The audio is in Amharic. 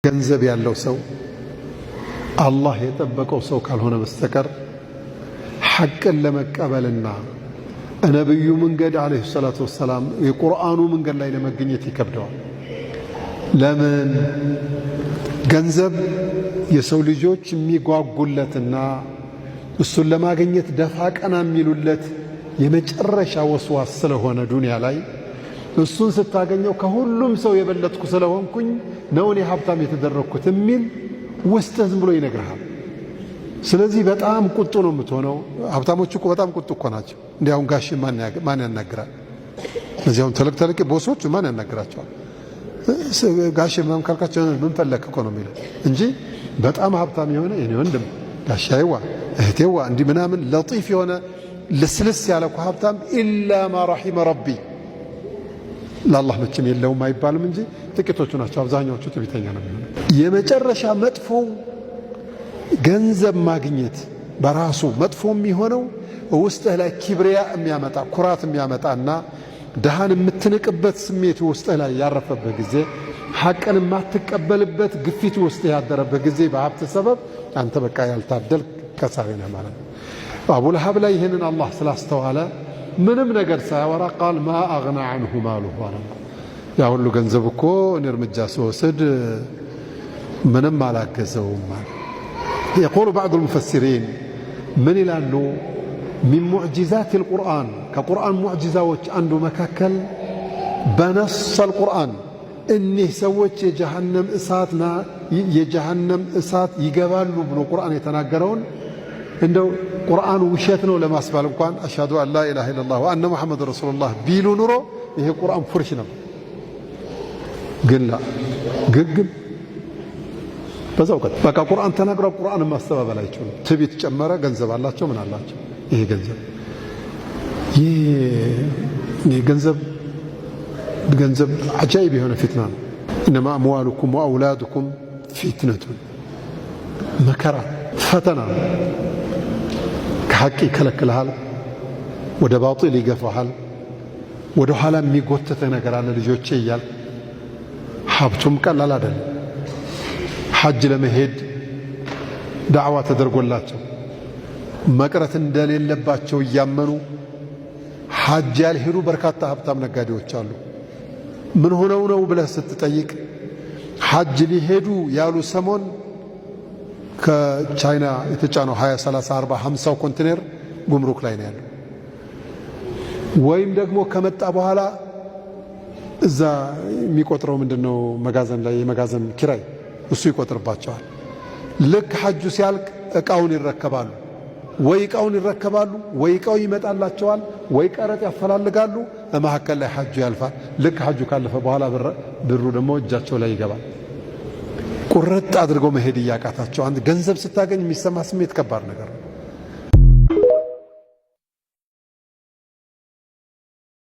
ገንዘብ ያለው ሰው አላህ የጠበቀው ሰው ካልሆነ በስተቀር ሐቅን ለመቀበልና ነብዩ መንገድ ዓለይሂ ሰላቱ ወሰላም የቁርአኑ መንገድ ላይ ለመገኘት ይከብደዋል። ለምን? ገንዘብ የሰው ልጆች የሚጓጉለትና እሱን ለማግኘት ደፋ ቀና የሚሉለት የመጨረሻ ወስዋስ ስለሆነ ዱንያ ላይ እሱን ስታገኘው ከሁሉም ሰው የበለጥኩ ስለሆንኩኝ ነው እኔ ሀብታም የተደረግኩት የሚል ውስጥህ ዝም ብሎ ይነግርሃል። ስለዚህ በጣም ቁጡ ነው የምትሆነው። ሀብታሞች እኮ በጣም ቁጡ እኮ ናቸው። እንዲህ አሁን ጋሽ ማን ያናግራል? እዚያውን ተለቅ ተለቅ boss ኦቹ ማን ያናግራቸዋል? ጋሽ ምናምን ካልካቸው ምን ፈለክ እኮ ነው የሚለው እንጂ በጣም ሀብታም የሆነ የኔ ወንድም ጋሻይዋ እህቴዋ እንዲህ ምናምን لطيف የሆነ ልስልስ ያለ እኮ ሀብታም إلا ما رحم ربي ለአላህ መቼም የለውም አይባልም እንጂ ጥቂቶቹ ናቸው። አብዛኛዎቹ ትዕቢተኛ ነው የሚሆነው። የመጨረሻ መጥፎው ገንዘብ ማግኘት በራሱ መጥፎ የሚሆነው ውስጥህ ላይ كبرياء የሚያመጣ ኩራት የሚያመጣና ድሃን የምትንቅበት ስሜት ውስጥህ ላይ ያረፈበት ጊዜ፣ ሐቅን የማትቀበልበት ግፊት ውስጥህ ያደረበት ጊዜ በሀብት ሰበብ አንተ በቃ ያልታደል ከሳሪ ነህ ማለት ነው። አቡ ለሀብ ላይ ይህንን አላህ ስላስተዋለ ምንም ነገር ሳያወራ ቃል ማ አግና አንሁ ማሉሁ አለ። ያ ሁሉ ገንዘብ እኮ እኔ እርምጃ ስወስድ ምንም አላገዘውም አለ። يقول بعض المفسرين ምን ይላሉ? من معجزات القرآن ከቁርአን ሙዕጂዛዎች አንዱ መካከል በ نص القرآن እኒህ ሰዎች የጀሃነም እሳት ይገባሉ ብሎ ቁርአን የተናገረውን እንደው ቁርአን ውሸት ነው ለማስባል እንኳን أشهد أن لا إله إلا الله وأن محمد رسول الله ቢሉ ኑሮ ይሄ ቁርአን ፉርሽ ነበር። ግን ላ ግግም በዛው ቀጥ በቃ ቁርአን ተናግሯል። ቁርአን ማስተባበል አይችሉም። ትዕቢት ጨመረ። ገንዘብ አላቸው፣ ምን አላቸው። ይሄ ገንዘብ ይሄ ገንዘብ ገንዘብ عجائب የሆነ ፊትና ነው። إنما أموالكم وأولادكم فتنة መከራ ፈተና ነው። ከሐቅ ይከለክልሃል፣ ወደ ባጢል ይገፋሃል፣ ወደ ኋላ የሚጎትትህ ነገር አለ። ልጆቼ እያል ሀብቱም ቀላል አይደለም። ሐጅ ለመሄድ ዳዕዋ ተደርጎላቸው መቅረት እንደሌለባቸው እያመኑ ሐጅ ያልሄዱ በርካታ ሀብታም ነጋዴዎች አሉ። ምን ሆነው ነው ብለህ ስትጠይቅ ሐጅ ሊሄዱ ያሉ ሰሞን ከቻይና የተጫነው 20፣ 30፣ 40፣ 50 ኮንቴነር ጉምሩክ ላይ ነው ያለው። ወይም ደግሞ ከመጣ በኋላ እዛ የሚቆጥረው ምንድነው መጋዘን ላይ የመጋዘን ኪራይ እሱ ይቆጥርባቸዋል። ልክ ሐጁ ሲያልቅ እቃውን ይረከባሉ። ወይ እቃውን ይረከባሉ፣ ወይ እቃው ይመጣላቸዋል፣ ወይ ቀረጥ ያፈላልጋሉ። መካከል ላይ ሐጁ ያልፋል። ልክ ሐጁ ካለፈ በኋላ ብሩ ደግሞ እጃቸው ላይ ይገባል። ቁርጥ አድርገው መሄድ እያቃታቸው አንድ ገንዘብ ስታገኝ የሚሰማ ስሜት ከባድ ነገር ነው።